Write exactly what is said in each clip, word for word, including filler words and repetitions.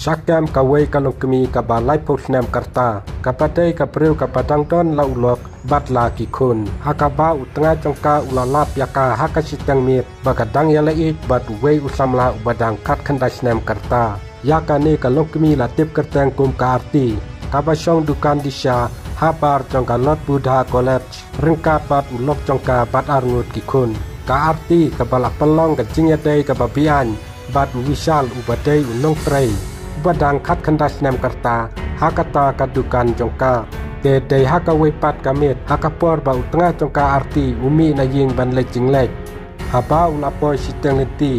Sha kem kawei ka longkmie kaba laiphew snem ka rta, kaba dei ka briew kaba dang don la u lok bad la ki khun. Ha kaba u tnga jong ka u la lap ïa ka ha ka shiteng miet ba ka dang ïaleh ïeit bad uwei u samla uba dang khatkhyndai snem ka rta. Ïa kane ka longkmie la tip kyrteng kum ka Arti, kaba shong dukan disha habar jong ka Lord Buddha College, ryngkat bad u lok jong ka bad arngut ki khun. Ka Arti kaba la pynlong ka jingïadei kaba beaiñ bad u Vishal uba dei u nongtrei uba dang khatkhyndai snem ka rta ha kata ka dukan jong ka. Te dei ha kawei pat ka miet, ha ka por ba u tnga jong ka Arti u mih na ïing ban leit jingleit, haba u la poi shiteng lynti,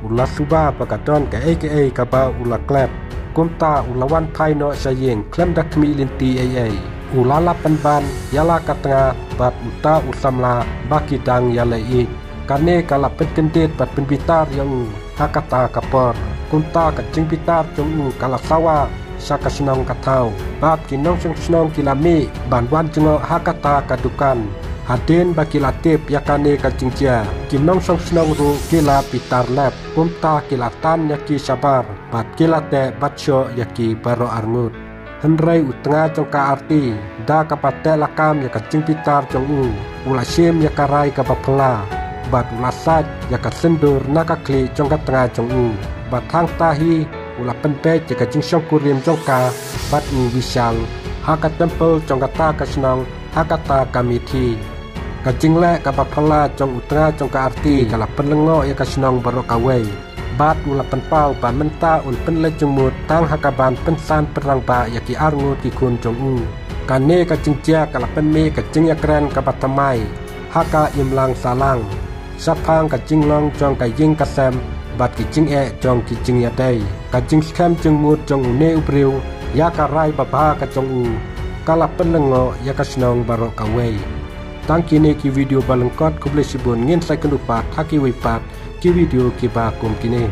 u la suba ba ka don kaei kaei kaba u la klet. Kumta u la wan phai noh sha ïing khlem da khmih lynti ei ei. U la lap pynban ïa la ka tnga bad uta u samla ba ki dang ïaleh ïeit. Kane ka la pynkyndit bad pynbitar ïa u ha kata ka por. Kumta ka jingbitar jong u ka la sawa sha ka shnong ka thaw, bad ki nongshong shnong ki la mih ban wan jngoh ha kata ka dukan. Hadien ba ki la tip ïa kane ka jingjia, ki nongshong shnong ruh ki la bitar lep. Kumta ki la tan ïa ki shabar bad ki la teh bad shoh ïa ki baroh arngut. Hynrei u tnga jong ka Arti, da kaba teh lakam ïa ka jingbitar jong u, u la shim ïa ka rai kaba phylla bad u la sait ïa ka sindur na ka khlieh jong ka tnga jong u. Bad hangta hi u la pynbeit ïa ka jingshongkurim jong ka bad u Vishal ha ka temple jong kata ka shnong ha kata ka mithi. Ka jingleh kaba phylla jong u tnga jong ka Arti ka la pynlyngngoh ïa ka shnong baroh kawei. Bad u la pynpaw ba mynta un pynleit jingmut tang ha kaban pynsan pynrangbah ïa ki arngut ki khun jong u. Kane ka jingjia ka la pynmih ka jingïakren kaba thymmai ha ka imlang sahlang shaphang ka jinglong jong ka ïing ka sem bad ki jingeh jong ki jingïadei. Ka jingskhem jingmut jong une u briew ïa ka rai babha ka jong u ka la pynlyngngoh ïa ka shnong baroh kawei. Tang kine ki video ba lyngkot, khublei shibun, ngin sa ïakynduh pat ha kiwei pat ki video kiba kum kine.